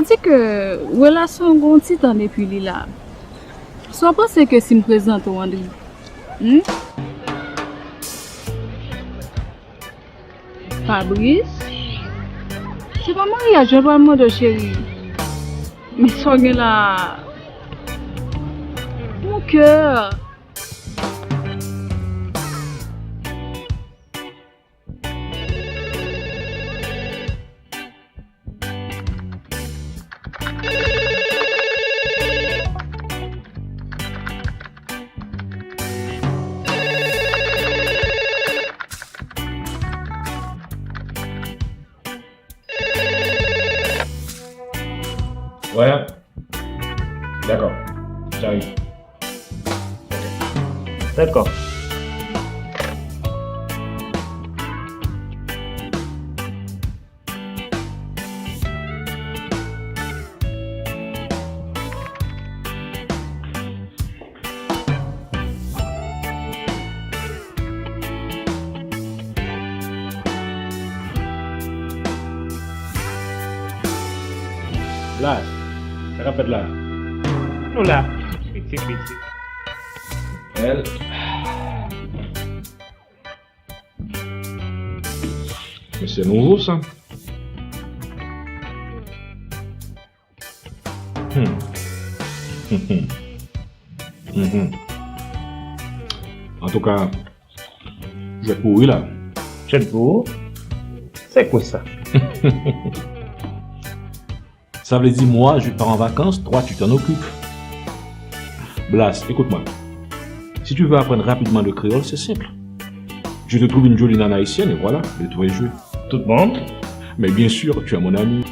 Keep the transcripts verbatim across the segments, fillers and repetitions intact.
Di ke relasyon an gen yon ti tan depi li la. Sa w panse ke si m prezante w Andry? Hmm? Fabrice? Se pa maryaj mwen pral mande w, cheri. Men sa w gen la a? Mon cœur. Ouais. D'accord. J'arrive. D'accord. Blas, sa k ap fèt la? Nou la, pitit, pitit. Bèl. Men se nouvo sa. Hmm. Mhm. Antouka, jwèt pou ou wi la. Jwèt pou ou? C'est quoi ça? Ça veut dire, moi, je pars en vacances, toi, tu t'en occupes. Blas, écoute-moi. Si tu veux apprendre rapidement le créole, c'est simple. Je te trouve une jolie nana haïtienne et voilà, le tour est joué. Tout bon? Mais bien sûr, tu es mon ami.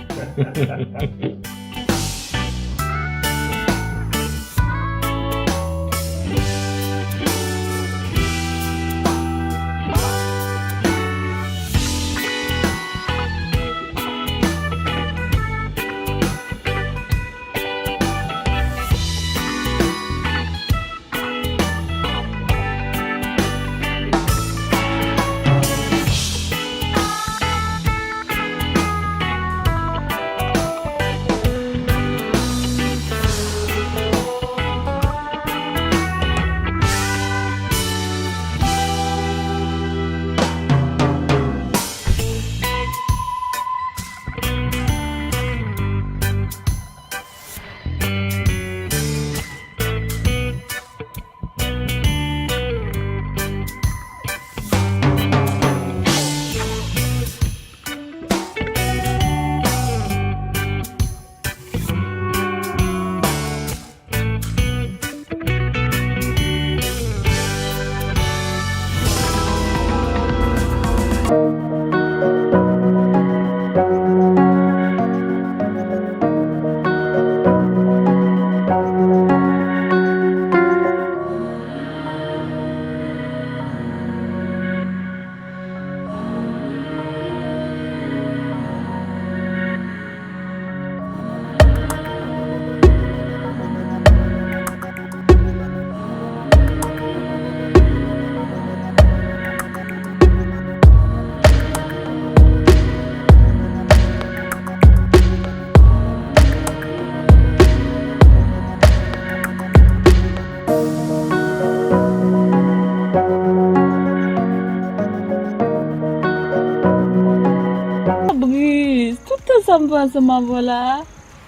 Fabrice, tout tan sa m fè ansanm avè w la a.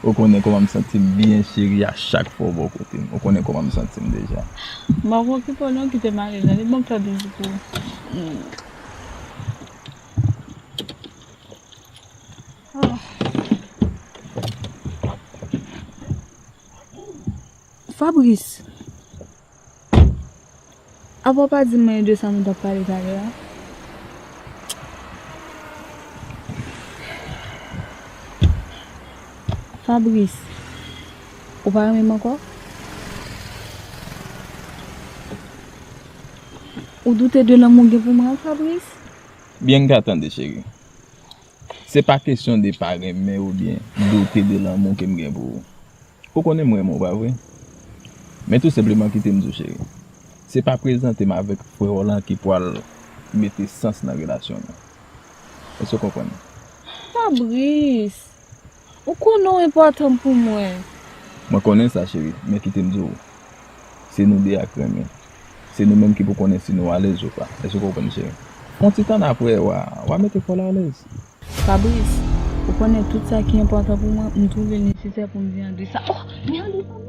Ou konnen kòman m santi m byen, cheri, a chak fwa w bò kote m. Ou konnen kòman m santi m deja. M ap okipe w non, kite m ale la. Li ban m fè bizou pou ou. Ah. Fabrice, apa w pa di m anyen de sa nou t ap pale talè a? Fabrice, ou pa renmen m ankò? Ou doute de lanmou w gen pou mwen an, Fabrice? Byen, m ka tande, cheri. Se pa kesyon de pa renmen oubyen doute de lanmou ke m gen pou ou. Ou konnen m renmen w, pa vre? Men tou senpleman, kite m di w, cheri, se pa prezante m avèk frè w lan ki pral mete sans nan relasyon nou. Èske w konprann? Fabrice! Ou konnen w enpòtan pou mwen. Mwen konnen sa, cheri, men kite m di w. Se nou de a k renmen. Se nou menm ki pou konnen si nou alèz ou pa. Èske w konprann, cheri? Fè yon ti tan apre, w a, w a mete kò w alèz. Fabrice, ou konnen tout sa ki enpòtan pou mwen, m twouve l nesesè pou m di André sa. Oh, men André pa vle.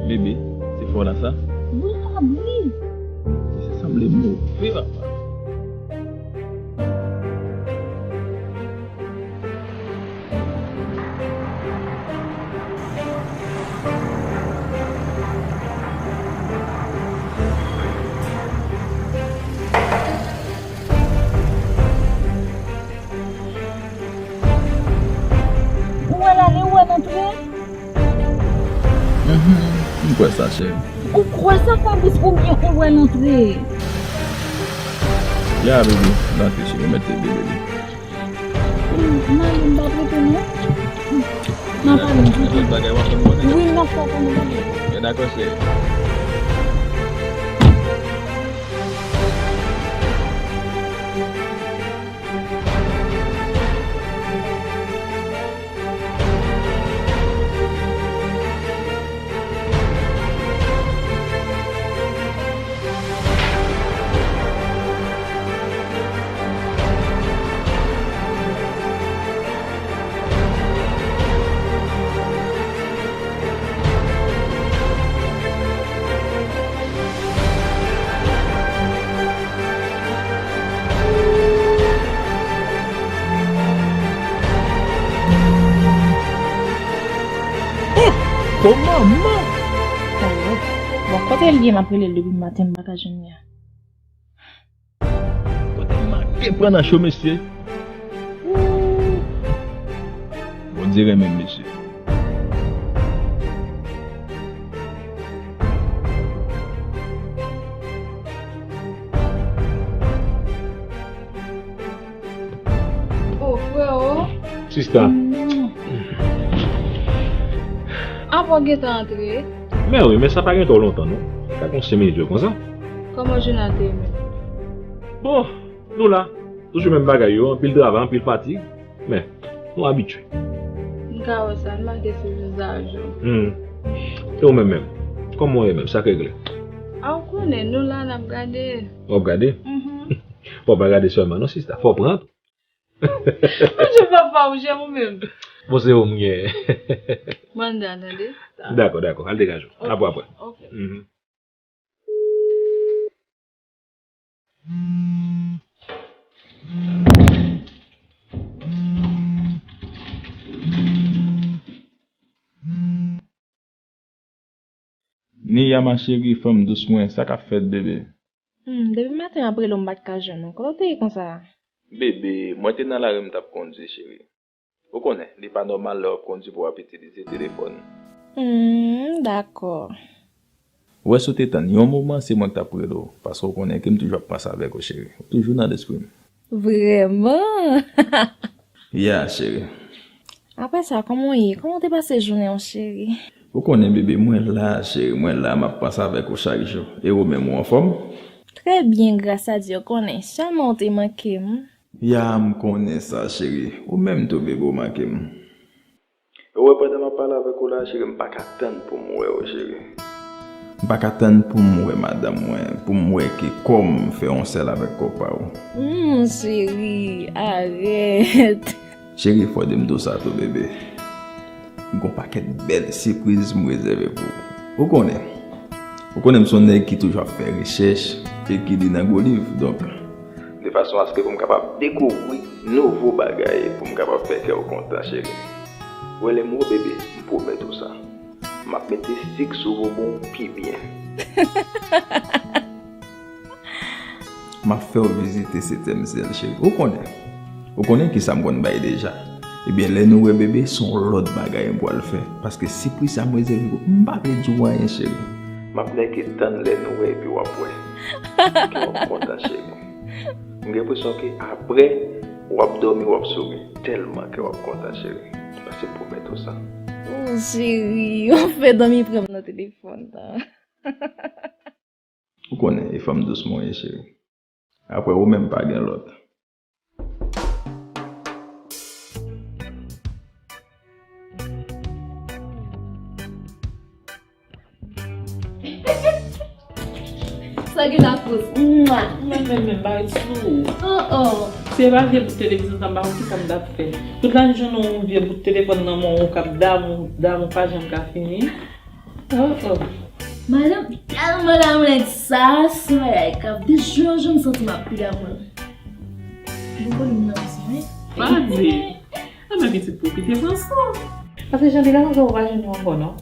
Bebe, se fè w la sa? Wi, Fabrice. Se sanble move, papa. Ou wè l ale, ou wè l antre? Mhm, m kwè sa, cheri. Ou kwè sa, Fabrice, oubyen ou wè l antre? Ya, bebe, l antre, cheri, mete bebe. M ale, m pa prete non. M ap ale, m di. Lòt bagay w ap fè m konnen. Wi, m ap fè w konnen. Dakò, cheri. Oh, manman! Bon, kote l ye? M ap rele l depi maten, m pa ka jwenn li a. Kote make pran nan cho, mesye? Ooh. Bondye renmen m, mesye. Oh, freo. Sista. Mm. Avan w gentan antre. Men wi, men sa pa gen twò lontan, non. Ka gen senk minit yo konsa. Kòman jounen an te ye menm? Bon, nou la. Toujou menm bagay yo, anpil travay, anpil fatig. Men, nou abitye. M ka wè sa, n make se jis zaj ou. Hmm. E ou menm menm? Kòman w ye menm? Sa k regle? A, ou konnen, nou la, n ap gade. W ap gade? Mhm. Fò w pa gade sèlman, non, sista. Fò w pran tou. Monchè papa, ou jèm ou menm. Bon, se ou m gen. Manda, tande. Dakò, dakò. Al degaje w. Ok. N ap wè apre. Ok. Mhm. Nia, ma chérie, fanm dous mwen, sa k ap fèt, bebe? Hmm, depi maten m ap rele w, m pa t ka jwenn ou. Kote w te ye konsa a? Bebe, mwen te nan lari, m t ap kondui, cheri. Ou konnen, li pa nòmal lè w ap kondui pou w ap itilize telefòn. Hmm, dakò. Ou wè, si w te tann yon moman, se mwen k t ap rele w, paske w konnen ke m toujou ap panse avèk ou, cheri. Ou toujou nan lespri m. Vrèman? Ya, cheri. Apre sa, kòman w ye? Kòman w te pase jounen w, cheri? Ou konnen, bebe, mwen la, cheri, mwen la, m ap panse avèk ou chak jou. E ou menm, ou anfòm? Trè byen, gras a Dye, w konnen. Sèlman w te manke m. Ya, m konnen sa, cheri. Ou menm tou, bebe, w manke m. Ou wè, pandan m ap pale avèk ou la, cheri, m pa ka tann pou m wè w, cheri. M pa ka tann pou m wè madanm mwen, pou m wè ke kò m fè yon sèl avèk kò pa w. Hmm, cheri, arèt. Cheri, fò w di m tou sa tou, bebe. M gon pakèt bèl sipriz m rezève pou ou. Ou konnen. Ou konnen m se yon nèg ki toujou ap fè rechèch e ki li nan gwo liv, donk. De fason aske pou m kapab dekouvri nouvo bagay, pou m kapab fè kè w kontan, cheri. Ou wè lè m wè w, bebe, m pwomèt ou sa. M ap mete sik sou bonbon w pi byen. M ap fè w vizite setyèm syèl, cheri. Ou konnen. Ou konnen kisa m konn bay deja. Ebyen, lè nou wè bebe, se yon lòt bagay m pral fè. Paske sipriz sa m rezève pou ou, m pa vle di w anyen, cheri. M ap nèke tann lè nou wè epi w ap wè. Ke w ap kontan, cheri. M gen enpresyon ke apre, W ap dòmi, w ap souri tèlman ke w ap kontan, cheri. Mwen se pwomèt ou sa. Oh, cheri, w ap fè dòmi pran m nan telefòn nan. Ou konnen, e fanm dous mwen ye, cheri. Apre ou menm, pa gen lòt. Sa gen la koz. Mwa. Mwen menm, menm, ba ret sou ou. Oh, oh. Se pa vye bout televizyon sa, m pa konn ki sa m t ap fè. Tout lajounen yon vye bout telefòn nan men w k ap damou, damou pa janm ka fini. Oh, oh. Madanm tèlman damou nèg sa, se yon bagay k ap de jou an jou m santi m ap pi damou l. Bon, bon, m nan bezwen. Pa di. Enben pitit pwofite pran swen w. Paske jan li la konsa ou pa jwenn yo ankò non.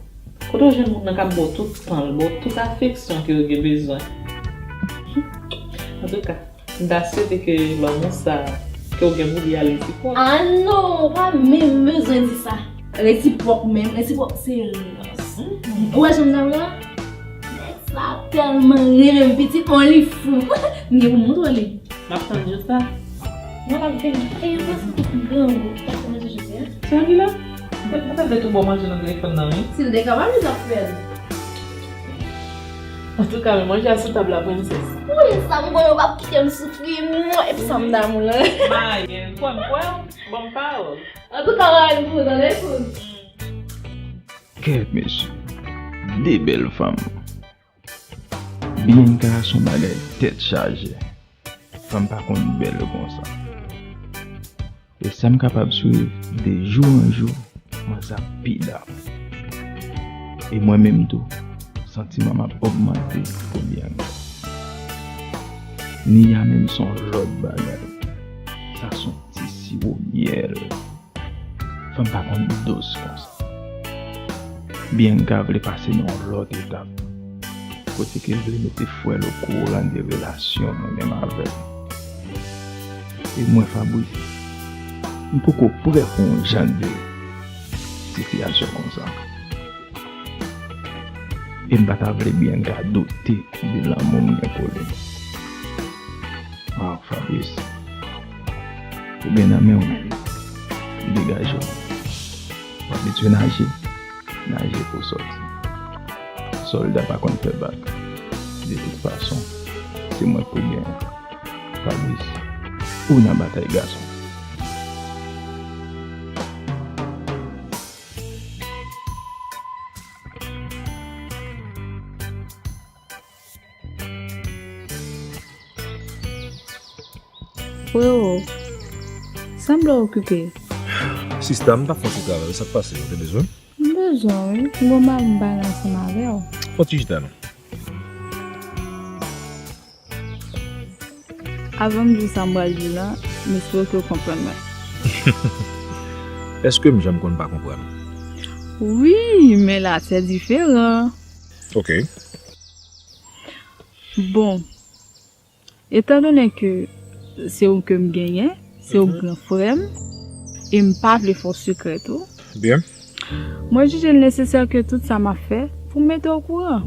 Kote w jwenn moun nan k ap ba w tout tan l, ba w tout afeksyon ke w gen bezwen. Antouka, m ta swete ke lanmou sa ke w gen pou li a resipwòk. Ah non, ou pa menm bezwen di sa. Resipwòk menm, resipwòk se rans. Ou wè jan m damou la? Nèg sa tèlman renmen m pitit, on li fou. M gen pou m montre w li. M ap tann jou sa. Mwen ap vini. E yo panse tout grangou. Ou pa konn manje jodi a? Sè Mila, mwen t ap de tou bon manje nan telefòn nan, wi. Si l te kapab, li t ap fè l. Antouka, men manje a sou tab la, prensès. Wi, sa m konnen w p ap kite m soufri, mwen, epi sa m damou la. Mayen, kwè m, kwè m, ban m pawòl. Antouka, mayen pou ou, tande, pou ou. Kèt mesye, de bèl fanm. Bianca se yon bagay tèt chaje. Fanm pa konn bèl konsa. E sa m kapab swiv de jou an jou, mwen sa pi damou. E mwen menm tou, santiman m ap ogmante pou Bianca. Nia menm se yon lòt bagay. Sa se yon ti siwo myèl. Fanm pa konn dous konsa. Bianca vle pase nan yon lòt etap, kote ke l vle mete frè l okouran de relasyon mwen menm avè l. E mwen, Fabrice, m poko prè pou yon jan de sitiyasyon konsa. E m pa ta vle Bianca doute de lanmou m gen pou li. Ah, Fabrice, ou gen nan men w, degaje w. W abitye naje, naje pou w sòti. Sòlda pa konn fè bak. De tout fason, se mwen k pou genyen. Fabrice, ou nan batay gason. Frero, sanble w okipe. Sista, m t ap fè yon ti travay, sa k pase, ou te bezwen? M bezwen, wi. M gon mari m pale ansanm avè w. Fè yon ti chita non. Avan m di w sa m pral di w la, m espere ke w konprann mwen. Èske m janm konn pa konprann? Wi, men la se diferan. Ok. Bon, etandone ke se ou ke m genyen, se ou gran frè m, e m pa vle fè w sekrè tou. Byen. Mwen jije l nesesè ke tout sa m ap fè pou m mete w okouran.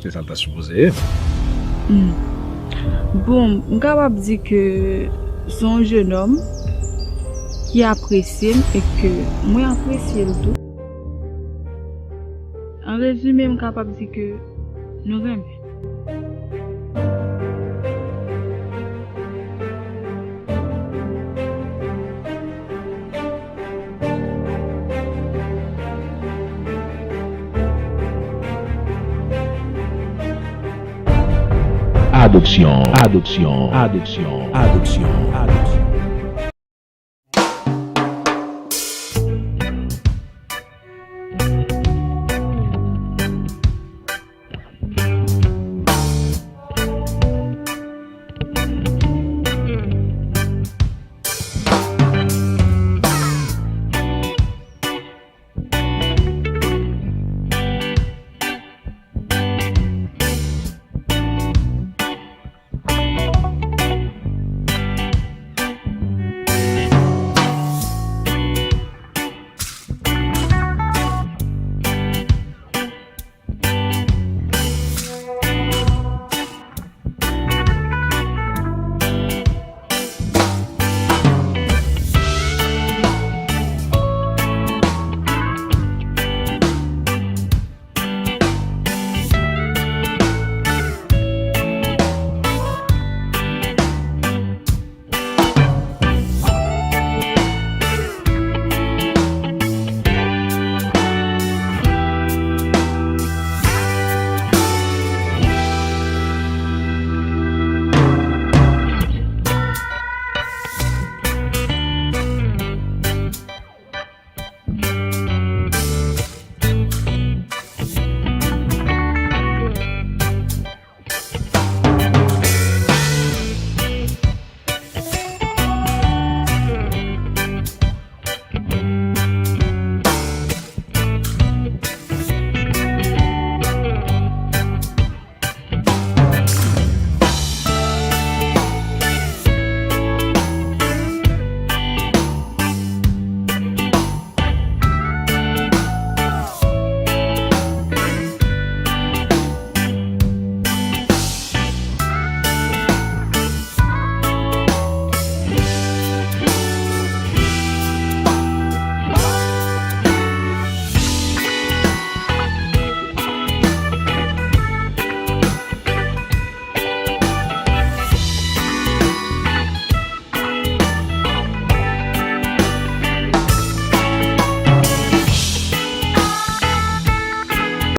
Se sa l ta sipoze ye. Hmm. Bon, m kapab di ke se yon jenòm ki apresye m e ke mwen apresye l tou. An rezime, m kapab di ke nou renmen. Adopsyon, adopsyon, adopsyon, adopsyon, adopsyon.